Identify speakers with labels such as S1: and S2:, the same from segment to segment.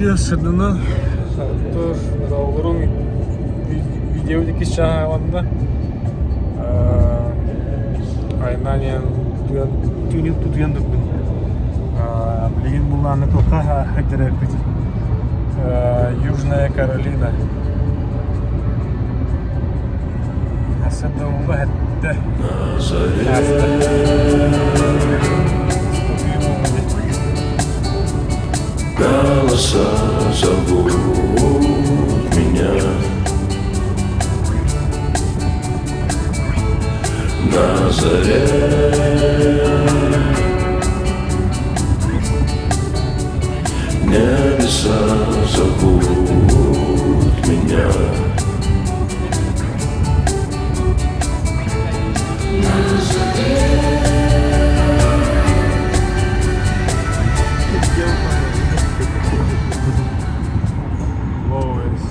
S1: Үтүө сырдынан Артур оҕолорум видео иккис чааһа уонна айаннаан иһэн түүнүк тутуйан турдум. Билигин булааны туохха хайдарыахпыт Южная Каролина. Сырда ууга хэттэ.
S2: Голоса зовут меня На заре Небеса зовут меня На заре
S1: Лоуэс.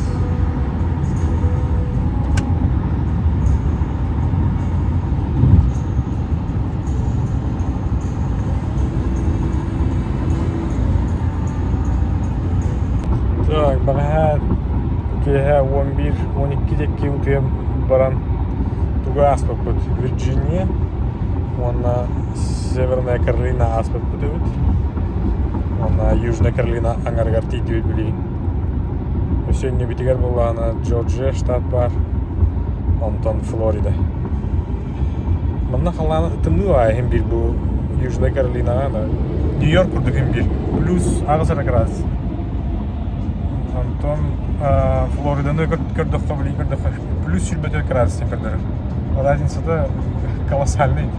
S1: Так, бэҕэһээ киэһэ 11-12 диэки утуйан баран тугу ааспыппыт? Вирджиния уонна Северная Каролина ааспыппыт эбит. Уонна Южная Каролина аҥарыгар тиийдибит билигин. Өссө иннибитигэр буоллаҕына Джорджия штат баар, онтон Флорида. Манна халлаан тымныы баҕайы иһин биир бу Южная Каролинаҕа да Нью-Йорк курдук иһин биир. Плюс аҕыс эрэ градус. Онтон Флориданы көрдөххө, билигин көрдөххө плюс 24 градус диэн көрдөрөр. Разницата колоссальный.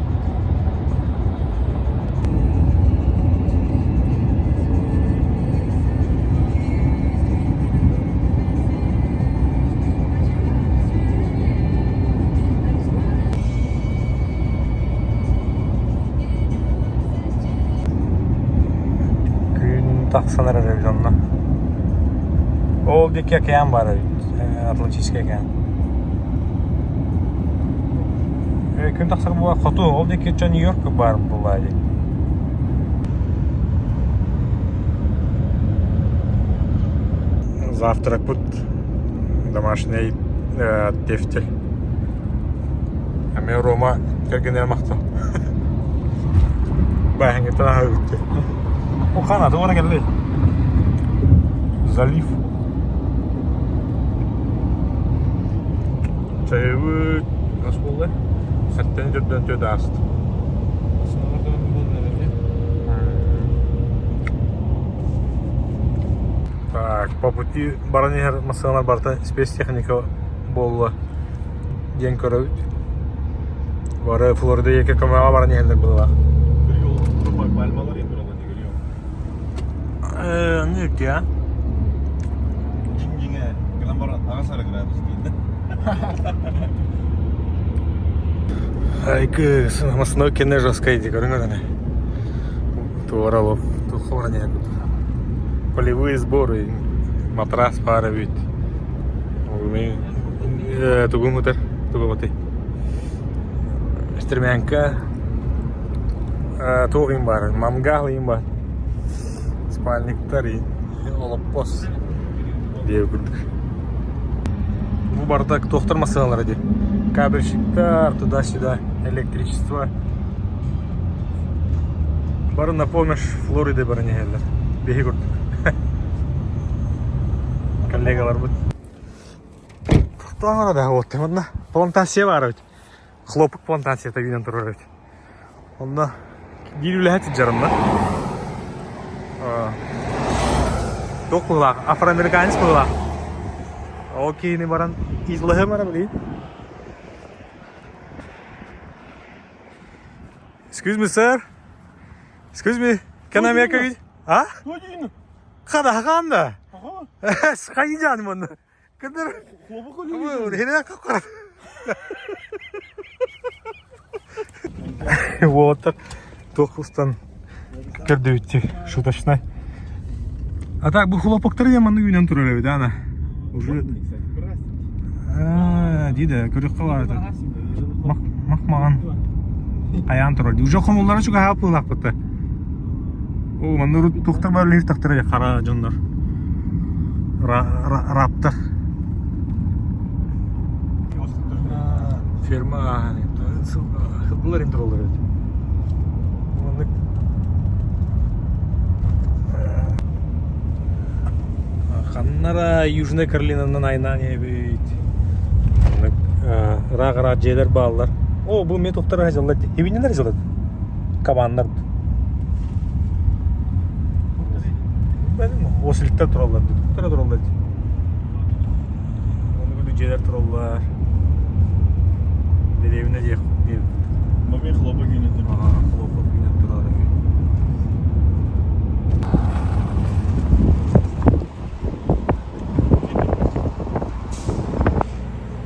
S1: Күн тахсан эрэр эбит онно. Ол диэки океан баар эбит, Атлантический океан. Күн тахсар буола хоту, ол диэки чо Нью-Йорк баар буолла дии. Завтракпыт домашний тефтель. Эмиэ Рома кэргэнигэр махтал. Бааһыҥҥыттан аһыыбыт О, хана, туора кэллэй. Залив. Чайыбыт ас буолла. Сэттэн төрдөн төт ааст. Так, по пути баран иһэр массыыналар барыта спецтехника буолла диэн көрөбүт. Бары Флорида диэки көмөҕө баран иһэллэр быһыылаах.
S3: Пальмалар yapıyorlar görüyor musun?
S1: Э, не я.
S3: Дьиҥ-дьиҥэ гынан баран аҕыс эрэ градус диэн.
S1: Айгы, массыына кэннэ жесткай дии көрүҥ эрэ. Туора олох туохха баран иһэбит. Полевые сборы, матрас баар эбит. Тугун утар, тугу батый. Стремянка туох иһин баар, мангал иһин баар. Спальниктар олоппос диэ курдук. Бу барыта туохтар массыыналара дии. Кабельщиктар, туда-сюда, электричество. Бары на помощь Флориды баран иһэллэр. Биһи курдук. Коллегаларбыт. Тохтоон да вот манна плантация баар эбит. Хлопок плантацията үүнэн турар эбит. Онно биир үлэһит сылдьарым да. Туох быһыылаах? Афроамериканец быһыылаах. Ол киһини баран излэһэ баран билигин. Excuse me, sir. Excuse me. Can I make a... А? Хада ханда. Хайдян манна. Кыдыр. Уолаттар туох устан көрдөбүттү шуточнай. А так бу хлопоктары я маннык үүнэн турар эбит ана. Уже Аа, диде көрүөххэ баар Мах мах маҕан хайаан турар. Уже хомуллара чугаһаап буолаахпыта. Оо, манна урут туохтар баар үлэһит тахтара хара дьоннор. Раптор. Фирма Хытылар интер олор эбит. Маннык Ханнара Южная Каролинанан айнаан эбит. Маннык ыраах-ыраах дьиэлэр бааллар. О, бу мен тухтара сылдьаллар дии. Хибиннилэр сылдьаллар. Кабаннар. Осликтар тураллар дии. Тухтара тураллар дии. Маннык дьиэлэр тураллар. Дэриэбинэ диэх диэбит.
S3: Мами хлопок үүнэн турар.
S1: Хлопок үүнэн турар.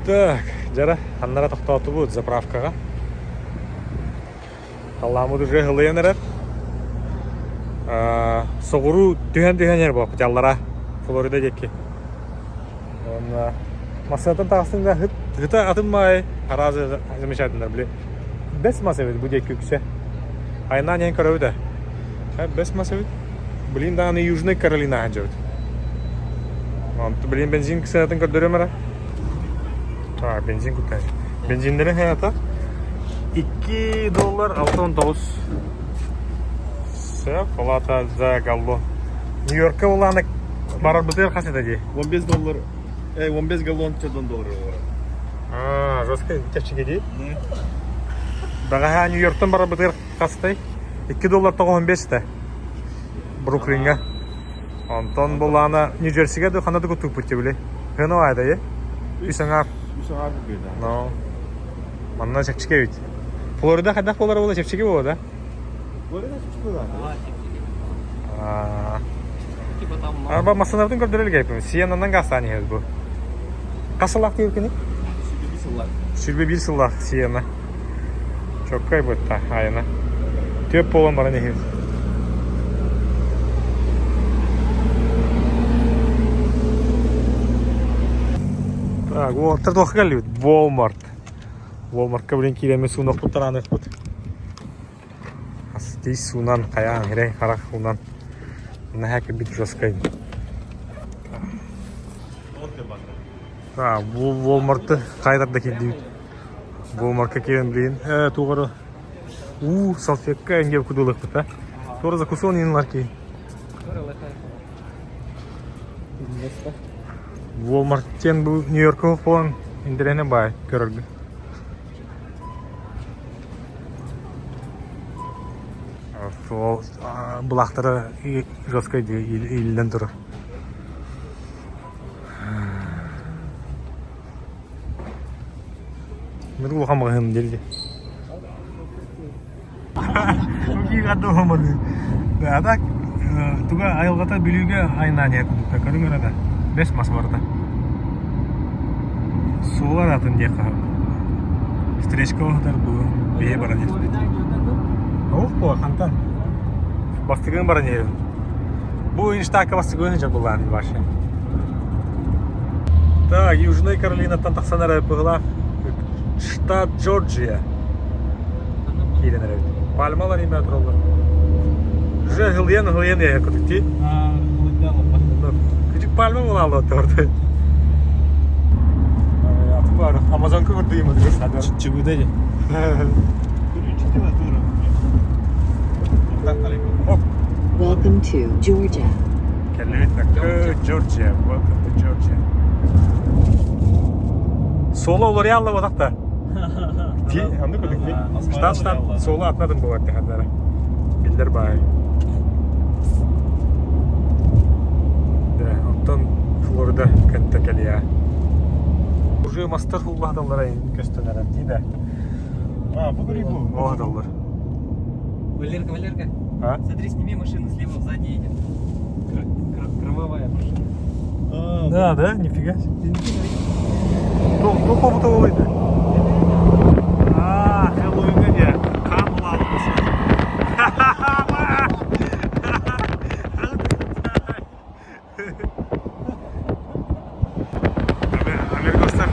S1: Так, дьара, аннара тохтоотубут заправкаҕа. Халлааммыт уже ылыйан эрэр. Соҕуруу түһэн-түһэн иһэр буолбут аллара Флорида диэки. Уонна массыынаттан таҕыстыҥ да ыта атын маай араас замечательно били бэс мас эбит бу диэки үксэ. Айнаан иһэн көрөбүт ээ. Бэс мас эбит. Блин даҕаны Южный Каролина сылдьабыт. Онту блин бензин сыанатын көрдөрүөм эрэ. А, бензин куттан. Бензиннэрин сыаната 2 доллар 69 Сөп, ол аата за галлон. Нью-Йоркка улааны барарбытыгар хас этэ дии?
S3: 15 доллар, 15 галлон 4 доллар олорор.
S1: А, жестко чэпчэки дии. Бэҕэһээ Нью-Йорктан барарбытыгар хастай? 2 доллар 95 этэ. Бруклиҥҥа. Онтон булаана Нью-Джерсигэ да ханна да куттукпут били. Хыно аайда е? Үс аҥаар.
S3: Үс аҥаар курдук.
S1: Но. Манна чэпчэки эбит. Флорида хайдах буолара буолла чэпчэки буолуо да?
S3: Флорида чэпчэки буолар.
S1: Арба массыынабытын көрдөрөр илгэйпин. Сиеннанан гаастаан иһэбит бу. Хас сыллаах диэбиккиний?
S3: Сүүрбэ биир сыллаах.
S1: Сүүрбэ биир сыллаах Сиена. Чоккай бытта айана. Түөп буолан баран иһэбит. Так, уолаттар туохха кэллибит? Walmart. Walmartка блин киирэммит суунуохпут тараныахпыт. Тиис суунан, хайаан, сирэй харах уунан наһаа кэлбит жесткай. Бу Walmart-ты хайдарда киирдибит. Walmart-ка киирэн билигин туох эрэ уу салфетка эҥин кудулуохпут а. Туора закусон иһин киһи. Walmart диэн бу Нью-Йорка буолан интэриэһинэй баай көрөргө. Ол былаахтара жесткай ииллэн турар. Мин улахан маҕаһыын диэри. А так туга айылҕата Бүлүүгэ айнаан иһэр курдуктар көрүҥ эрэ да бэс мас барыта. Суолар атын диэххэ сөп. Встречка оһотор бу биһи баран иһэр. Ох буо хантан? Бастыгын баран иһэбин. Бу инштаакка бастыгын сылдьар былаан вообще. Так, Южная Каролинаттан тахсан эрэ быһылаах штат Джорджия киирэн эрэбит. Пальмалар имэ тураллар. Уже ылыйан ылыйан иһэ кутук дии. Күчүк пальма буолаалла торты. Амазонка курдуймут.
S3: Чыбыда дии.
S4: Welcome to Georgia.
S1: Кэллибит Georgia. Welcome to Georgia. Суола уларыйалла буолахта. Ти, аны кудук ти. Штат штат суола атнадым буолар тэхадара. Биллер баай. Да, оттон Флорида кытта кэлиэ. Уже мастар хуллаһаталлара көстөн эрэр дии да.
S3: А, бу көрүй бу.
S1: Оһаталлар.
S5: Валерка, Валерка,
S1: А?
S5: смотри, сними машину, слева сзади едет. Кровавая машина.
S3: А,
S1: Да, да, нифига себе. Туох буолбута буолуй? Аа, Хэллоуинҥа диэ. Хаан улаатбыс. Америкостар.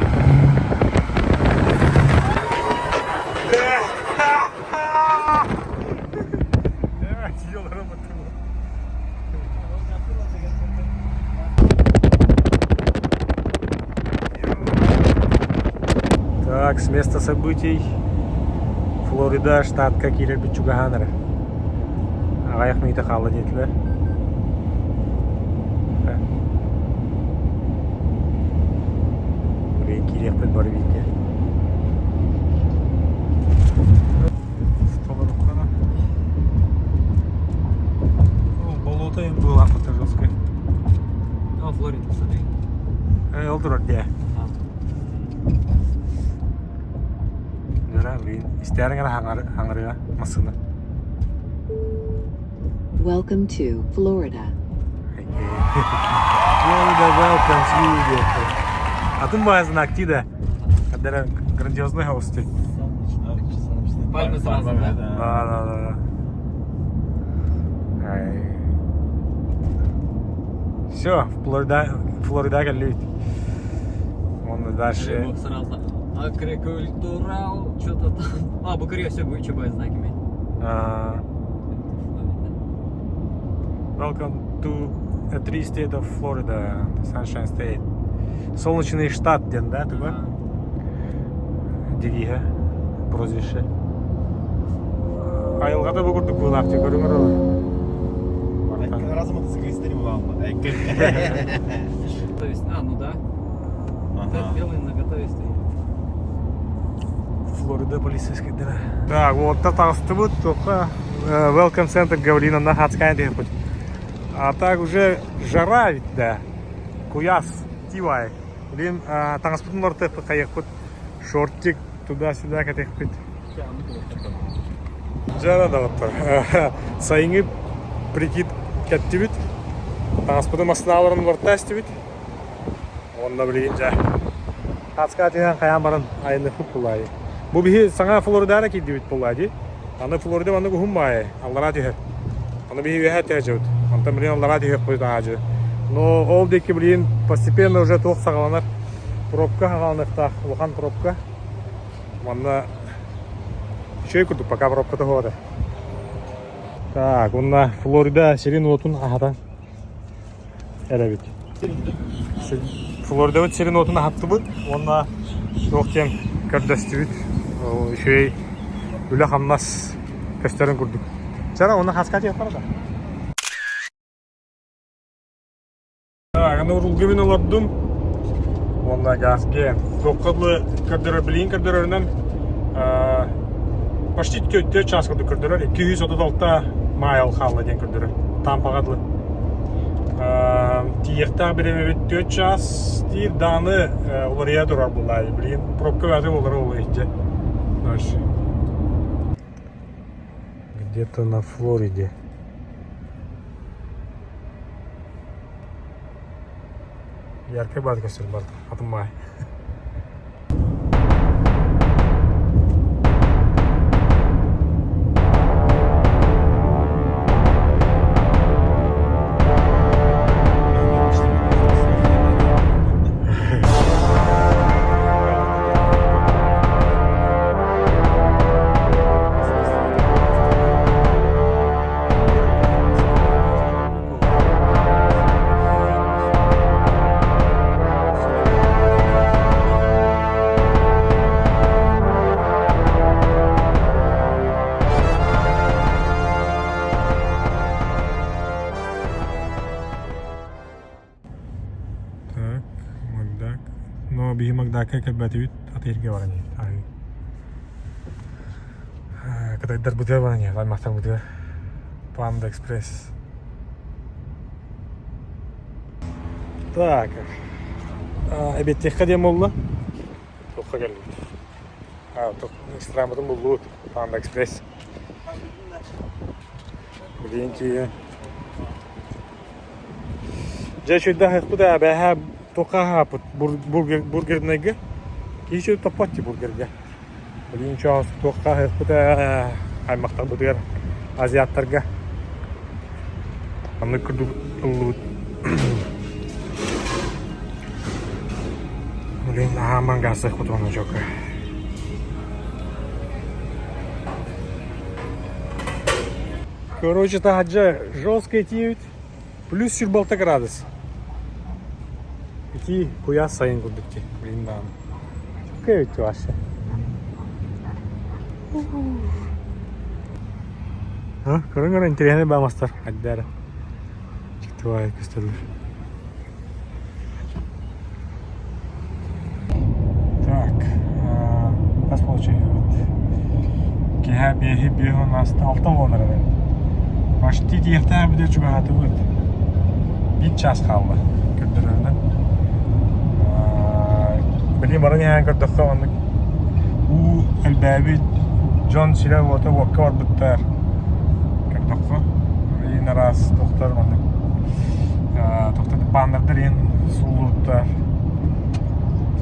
S1: Так, с места событий Флорида штатка киирэрбит чугаһаан эрэ. Аҕыйах мүнүүтэ хаалла диэтилэр. Блин, киириэхпит бары бииргэ. Болото им было жесткое.
S5: О, Флорида, смотри.
S1: Ол турар дии. Дьара, блин, истээриҥ эрэ хаҥырыа массыына.
S4: Welcome to Florida.
S1: Florida welcomes you диэхтэр. Атын баҕа знак дии да. Когда грандиозный гости.
S5: Пальмы сразу, да?
S1: Да, да, да. Все, Флорида, Флорида кэллибит. Уонна дальше...
S5: Сразу агрикультурал, что-то там. А, Букарея все будет ЧБ знаками.
S1: Welcome to a three state of Florida, the Sunshine State. Солнечный штат диэн, да, туга? Девиһэ, прозвище. Айылҕата бу курдук быылаах көрүҥэр ол.
S3: Разом мотоциклисты не бывало.
S5: То есть, а, ну да. Ага. Белый наготове стоит.
S1: Флорида полицейский дыра. Так, вот таҕыстыбыт, тоха Welcome Center Гаврина на хацкаан диэхпит. А так уже жара ведь да. Куйаас тивай. Блин, таҥаспытын уларытыахпыт хайыахпыт. Шортик туда-сюда кэтиэхпит. Дьэ доҕоттор, сайыҥҥы прикид кэттибит. Таҥаспытын массыыналарын уларыта истибит. Уонна билигин дьэ хацка түһэн хайаан баран айанныахпыт буолаайы. Бу биһи саҥа Флоридаара киирдибит буоллаа дии. Аны Флорида маннык уһун баайы, аллараа түһэр. Аны биһи үөһээ түһэ Онтон билигин аллараа түһүөхпүт аадьы. Но ол диэки билигин постепенно уже туох саҕаланар. Пробка саҕаланыахтаах, улахан пробка. Манна үчүгэй курдук пока пробката суоҕа Так, уонна Флорида сирин-уотун аһатан эрэбит. Флоридабыт сирин-уотун аһаттыбыт уонна туох диэн көрдөстүбүт. Үчүгэй үлэ-хамнас көстөрүн курдук. Чара, уонна хаска диэххэ да? Аны уруулга мин олордум уонна газге туохха дылы көрдөрөр билигин көрдөрөрүнэн почти 4 час курдук көрдөрөр 236 майл хаалла диэн көрдөрөр Тампаҕа дылы тиийиэхтээх бириэмэбит 4 час диир даҕаны уларыйа турар буоллаа билигин пробка бөҕөтө буолара буолуо иһдьэ дальше где-то на Флориде Яркай баар көстөр бар атыммай. Так, Макдак. Но биһи Макдакка кэлбэтибит, атыырга баран иһит. Кытайдар бытыа баран иһэр, аймахтар бытыа. Панда Экспресс. Так, эбиэттиэххэ диэн буолла. Туохха кэллибит? Ресторааммытын буллубут. Панда Экспресс. Билигин киирэн. Дьэ үчүгэйдэх аһыахпыт ээ, бээһээ туохха аһааппыт бургернайга. Киһи үчүгэй топпот дии бургергэ. Билигин чоос туохха аһыахпыт ээ, аймахтарбытыгар, азиаттарга. Маннык курдук ыллыбыт. Блин, аһааман гаасыахпыт уонна чока. Короче, таһырдьа жестко итиибит. Плюс 26 градус. Итии куйаас сайын курдук дии. Блин даҕаны. Чөккө эбит вообще. Көрүҥ интэриэһинэй баамастар хайдары. Дьиктибай көстөллөр. Так, хас получается? Киһи биэһи биэһин аста алта буолан эрэр. Почти тиэхтээх бүтэ чугаһаатыбыт. Биир час хаалла көрдөрөрүнэн. Билигин баран иһэн көрдөххө маннык уу элбээбит дьон сирэ-уота уокка барбыттар. Көрдөххө иин араас тохтор маннык тохтор баннердар иин сууллубуттар.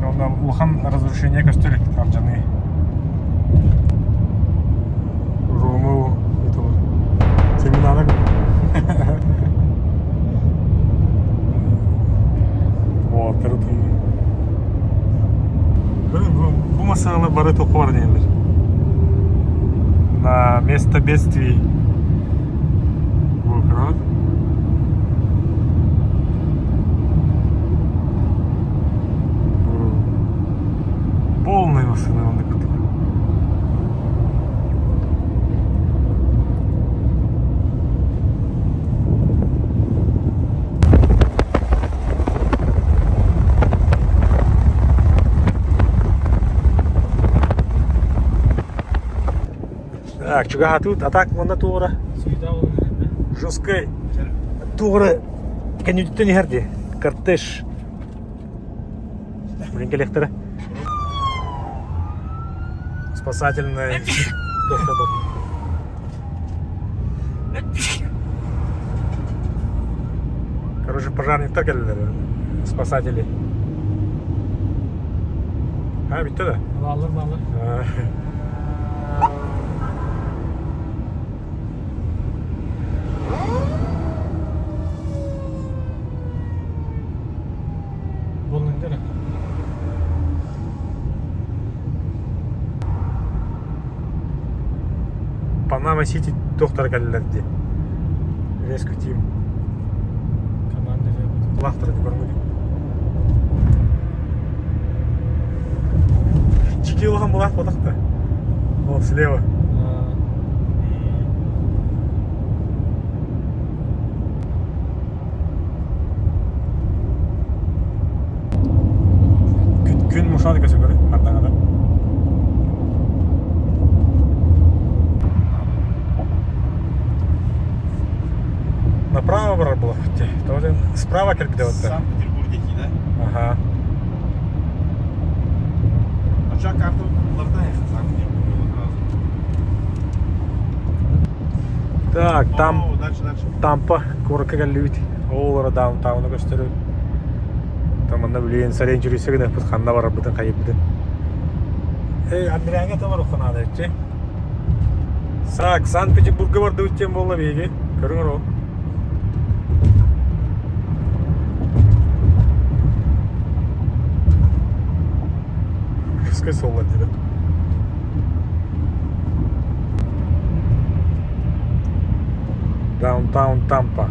S1: Онно улахан разрушение көстөр алдьаныы. Рому этого терминала Уолаттары Бу, бу масалар бары тоққа бар деймдер. На место бедствий. Бу крот. Полный машина онда курдук. Так, чугаһатыыт, а так манна туора. Жесткай туора кэннититтэн иһэр дии. Кортеж. Блин, кэлиэхтэрэ. Спасательная Короче, пожарниктар кэллилэр, спасатели. А, бүттэ да?
S5: Баллар, баллар. Боллуңдар.
S1: Панама Сити доктор кэллилэр дии. Rescue Team.
S5: Команда
S1: Лахтар көрмөдүм. Чики улахан булах бодахта. Ол слева. Күн мушады көсө көрө ардаңада. Направо барар буолахпыт дии. Тоҕо справа кэлбитэ вот
S3: Санкт-Петербург дии да?
S1: Ага.
S3: Оча карта Санкт-Петербург сразу.
S1: Так, там
S3: О, дальше, дальше.
S1: Тампа куоракка кэллибит. Ол даунтауна көстөрү. Там манна билигин сарен жүрүсэ гыныахпыт ханна барарбытын хайыппытын. Эй, Андреаҥа тамар ухханаада иччи. Сак, Санкт-Петербурга бардыбыт диэн буолла биһиги. Көрүҥ ол. Русское соло диэн. Даунтаун Тампа.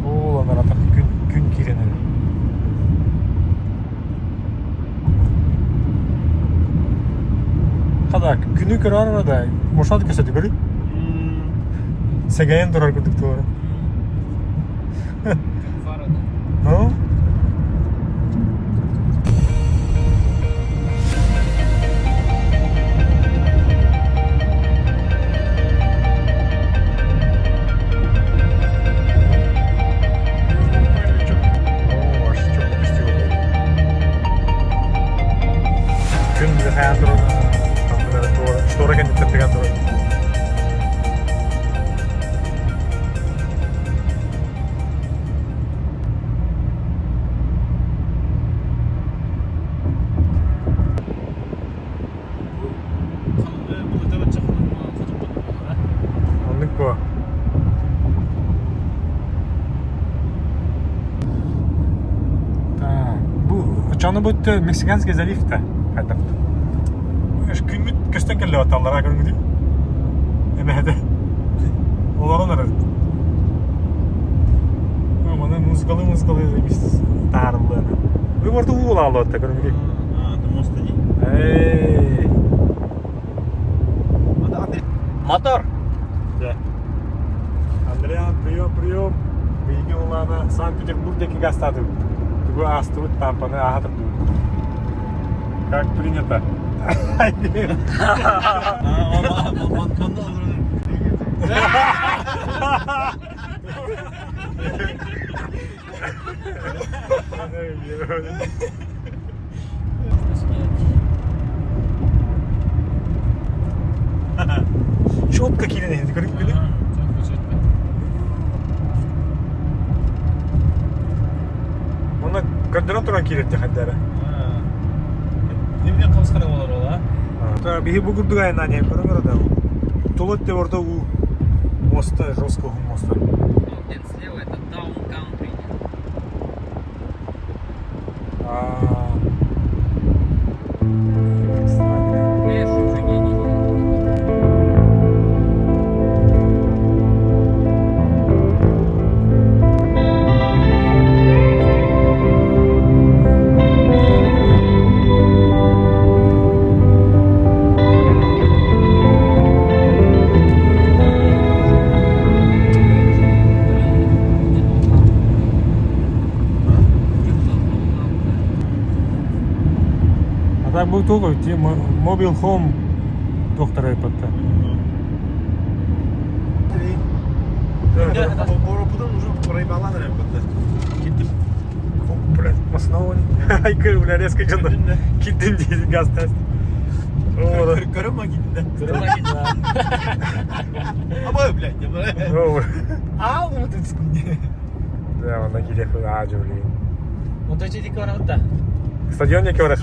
S1: Ол анаратах күн, күн киирэн эрэр. Хада күнү көрөр да мошат көсөтү көрүй. Сэгэйэн турар курдук туора.
S5: Фара, да?
S1: Ну? Күн хайаан турар штора кэнниттэн тыган турар. Оннук буо. Так, бу очону бутты Мексиканский залив-та хайдах. Күммүт көстөн кэллэ аталлара көрүҥүтүй. Эмэһэтэ. Олорон эрэр. Маны музыкалы музыкалы эмис таарыллыана. Вы борты уулааллы отта көрүҥүтүй.
S3: А, это мост они.
S5: Мотор!
S1: Да. Андриан, прием, прием. Биһиги улаана Санкт-Петербург диэки гастаатыбыт. Тугу аастыбыт, Тампаны ааһа турдубут. Как принято. Четко киирэн иһин көрүк били. Онно көрдөрөн туран киирэтти хайдара.
S5: Немне қамысқара болар ол, а?
S1: Биһи бу курдук айаннаан иһэн көрөн көрө да. Тулут те орда уу моста жестко уһун моста.
S5: Ден слева это Town Country.
S1: А.
S5: Я шучу, не-не-не.
S1: А так был только те Mobile Home доктора это. Блядь, основан. Ай, бля, резко что-то киттим дейdi газ тест.
S3: Көрөм китти. Абай, блядь.
S5: А, ну ты
S1: Да, он на киле аджу, блин.
S5: Он точно дико да.
S1: Стадион не кёрэ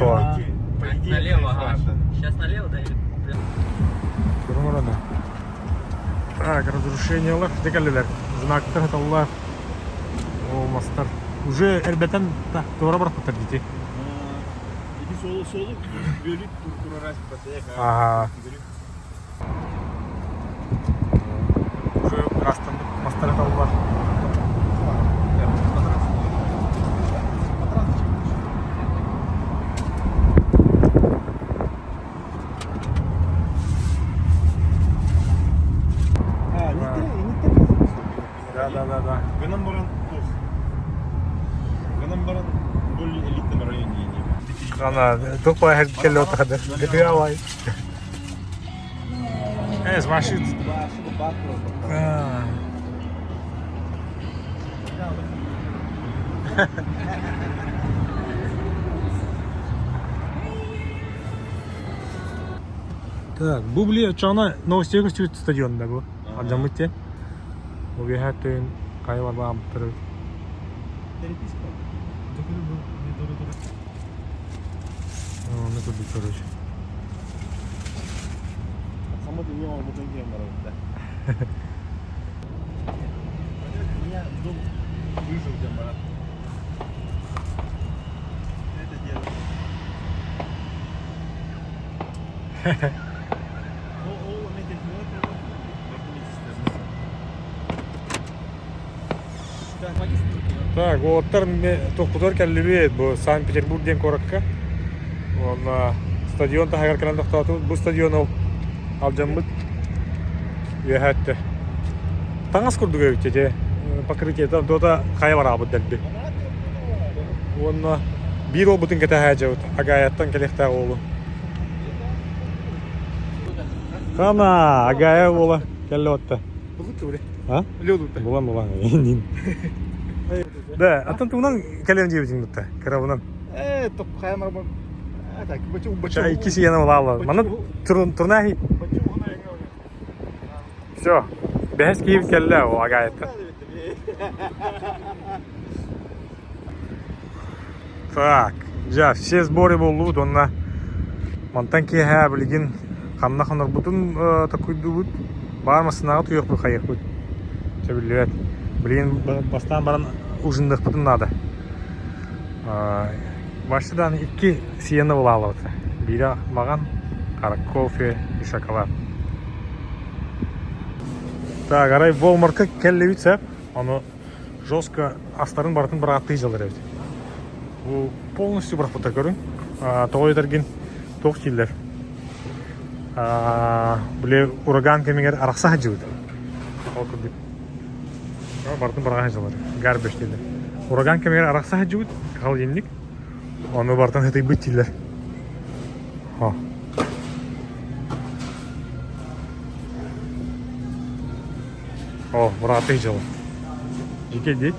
S5: Налево, ага. Сейчас налево, да, или
S1: Көрүҥ Так, разрушениялар декаллелер. Знактар хаталлар. О, мастар. Уже эрбетен туора барахпыттар дити.
S3: Иди солу солу бөлүп турарас
S1: Ага. Уже растан мастар хаталлар. Да, да, да, да.
S3: Гынан баран тух. Гынан баран более элитном районе.
S1: Ана, тупо келле отадар. Гдявай. Эс, машит. Так, бу били чана новостей көстүбүт стадионда бу. Алдамыт те. Бу бэһэ хайа барбаамтыр. Оны курдук короче.
S3: Сама ты не могу бар. Я дом выжил где брат. Это дело. О, о,
S1: Так, уолаттар тохпутугар кэллибит бу Санкт-Петербург диэн куоракка. Уонна стадион таһыгар кэлэн тохтоотубут. Бу стадион ол алдьаммыт үөһээттэ. Таҥас курдук эбит ити покрытиета туота хайа бараабыт дэлби. Уонна биир уолбутун кэтэһээдьэбит Агаяттан кэлиэхтээх уолу. Хана, Агая уола кэллэ отта. А? Булан булан. Да, аттан тугунан кэлиэм диэбитиҥ бутта, кырабынан.
S3: Э, топ хайамар бу. Так, бачу бачу.
S1: Чай икки сиена улаалла. Маны турнахи. Все. Бэһэс киһи кэллэ о Агаайаттан. Так, дьэ, все сборы буоллубут уонна мантан киэһэ билигин ханна хонорбутун такуйдубут. Баар массыынаҕа туйуохпут хайыахпыт. Чэ биллибэт. Билигин бастаан баран ужинныахпытын наада. Башыдан икки сиена булаалабыт. Биирэ маҕан, хара кофе и шоколад. Так, арай Walmartка кэллибит сөп. Ону жестко астарын барытын бырааттыы дьаллар эбит. Бу полностью бырахпыттар көрүҥ. Тоҕо этэргин туох дииллэр. Били ураган кэмигэр арахса сылдьыбыт. Ол курдук. Бардым бараҕа сылдьаллар. Garbage дииллэр. Ураган кэмигэр арахса сылдьыбыт холодильник. Ону бартан сытыйбыт дииллэр. О, быраатый дьыл. Дьикэй дии.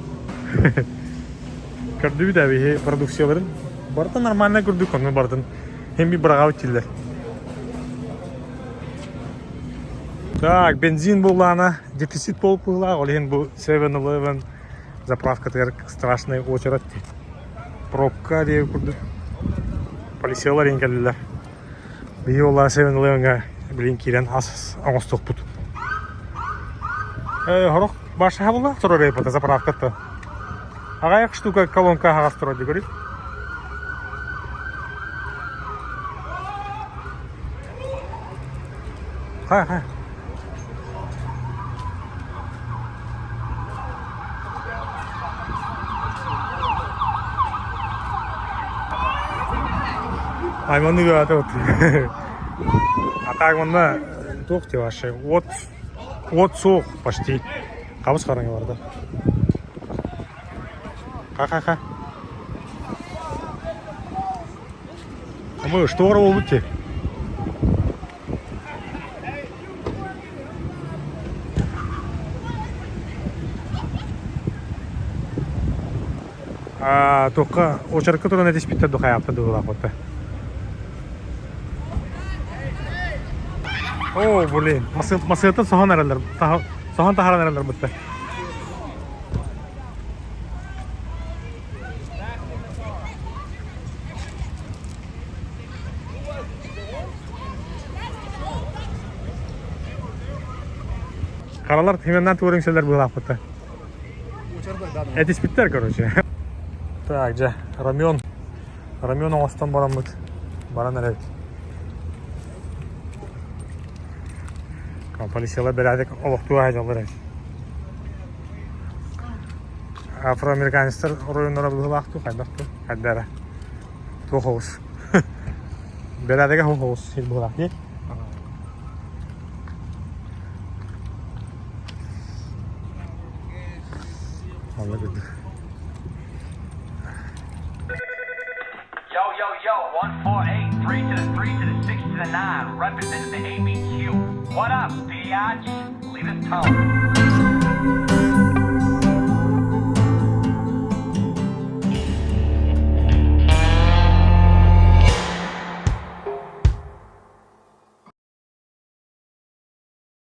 S1: Көрдүбүт эбиһи продукцияларын. Барыта нормально курдук, онну барытын хем би быраҕабыт дииллэр. Так, бензин буллаана дефицит буолуп быһыылаах, ол иһин бу 7-Eleven заправкатыгар страшный очередь дии. Пробка диэби курдук полициялар иһин кэллилэр. Биһи ол 7-Eleven-га билин киирэн ас оҥостуохпут. Хорох башаха була турар эпата заправката. Аҕыйах штука колонка аһаҕас турар дии Ха-ха. Айманы аата вот. А так манна туох ти вообще от от суох почти. Хабыс хараҥа барда. Ха-ха-ха. Мы что буолбут Туохха очеркка туран этиспиттэр ду хайаапта дыылаах О, блин, масыатын соһон эрэллэр, соһон таһааран эрэллэр бытта. Харалар химяннан туурүҥсэлэр быылаахпыта. Этиспиттэр, короче. Так, дьэ, рамен. Рамен оҥостон бараммыт. Баран эрэбит. Полициялар бэрээдэк олохтуу аһадьаллар эбит. Афроамериканецтар оройуоннара быһыылаах дуу, хайдах дуу, хайда эрэ. Туох оҕус. Бэрээдэгэ суох оҕус сир быһыылаах дии. Онно курдук.
S6: Yo, yo, yo, 1, 4, 8, 3 to the 3 to the 6 to the 9, representing the ABQ. What up, biatch? Leave it tone.